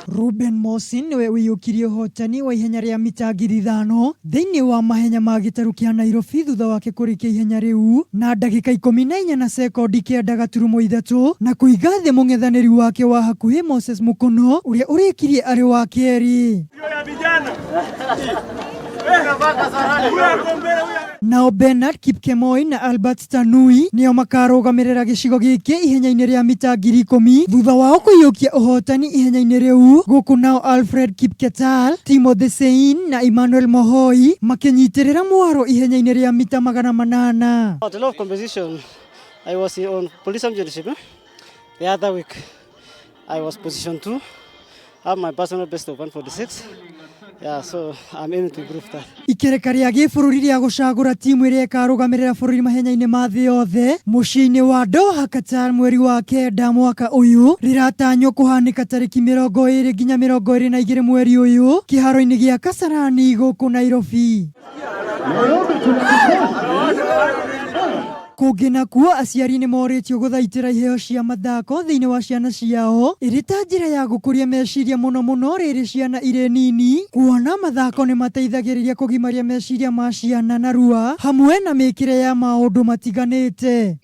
Ruben Mosin nĩwe ũiyũkirie ũhotani wa ihenya rĩa mita 5000 thĩinĩ wa mahenya ma gĩtarũ kĩa Nairobi thutha wake kũrĩkia ihenya rĩu na ndagĩka 14 na sekondi 9.3 na kũiga thĩ mũng'ethanĩri wake wa hakuhĩ Moses Mukono ũrĩa ũrĩkirie arĩ wa kerĩ. Nao Bernard Kipkemoi na Albert Tanui nĩo makarũgamĩrĩra gĩcigo gĩkĩ ihenya-inĩ rĩa mita 10,000 thutha wao kũiyũkia ũhotani ihenya-inĩ rĩu, gũkũ nao Alfred Kipketal, Timothy Sein na Emmanuel Mohoi makĩnyitĩrĩra mwaro ihenya-inĩ rĩa mita 800. A lot of competition. I was on police championship the other week. I was position 2. I have my personal best of 146. Yeah, so I'm aiming to improve that. Ikereka rĩa gĩbũrũri rĩa gũcagũra timu ĩrĩa ĩkarũgamĩrĩra bũrũri mahenya-inĩ ma thĩ yothe mũciĩ-inĩ wa Doha, Qatar mweri wa kenda mwaka ũyũ rĩratanywo kũhanĩka tarĩki 20 nginya 22 mweri ũyũ kĩharo-inĩ gĩa Kasarani gũkũ Nairobi. Kũngĩ nakuo aciari nĩ morĩtio gũthaitĩra iheo cia mathako thĩinĩ wa ciana ciao ĩrĩ ta njĩra ya gũkũria meciria mũno mũno rĩrĩ ciana irĩ nini, kuona mathako nĩ mateithagĩrĩria kũgimaria meciria ma ciana narua hamwe na mĩkĩre ya maũndũ matiganĩte.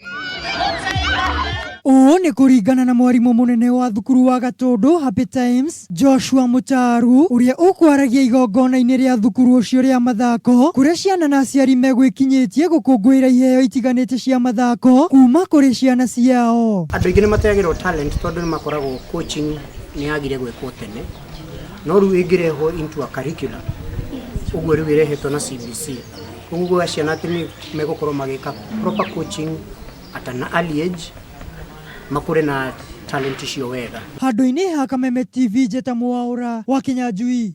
Ũũ nĩ kũringana na mwarimũ mũnene wa thukuru wa Gatũndũ Happy Times, Joshua Mũtaru ũrĩa ũkwaragia igongona-inĩ rĩa thukuru ũcio rĩa mathako kũrĩa ciana na aciari megwĩkinyĩtie gũkũngũĩra iheo itiganĩte cia mathako kuma kũrĩ ciana ciao. Andũ aingĩ nĩ mateagĩrwo talent tondũ nĩ makoragwo coaching nĩ yagire gwĩkwo tene, no rĩu ĩngĩrehwo into a curriculum ũguo rĩu ĩrehetwo na CBC, ũguo ciana atĩ nĩ megũkorwo magĩka proper coaching at an early age makũre na talent icio wega. Handũ-inĩ ha Kameme TV njĩta Mwaũra wa Kĩnyanjui.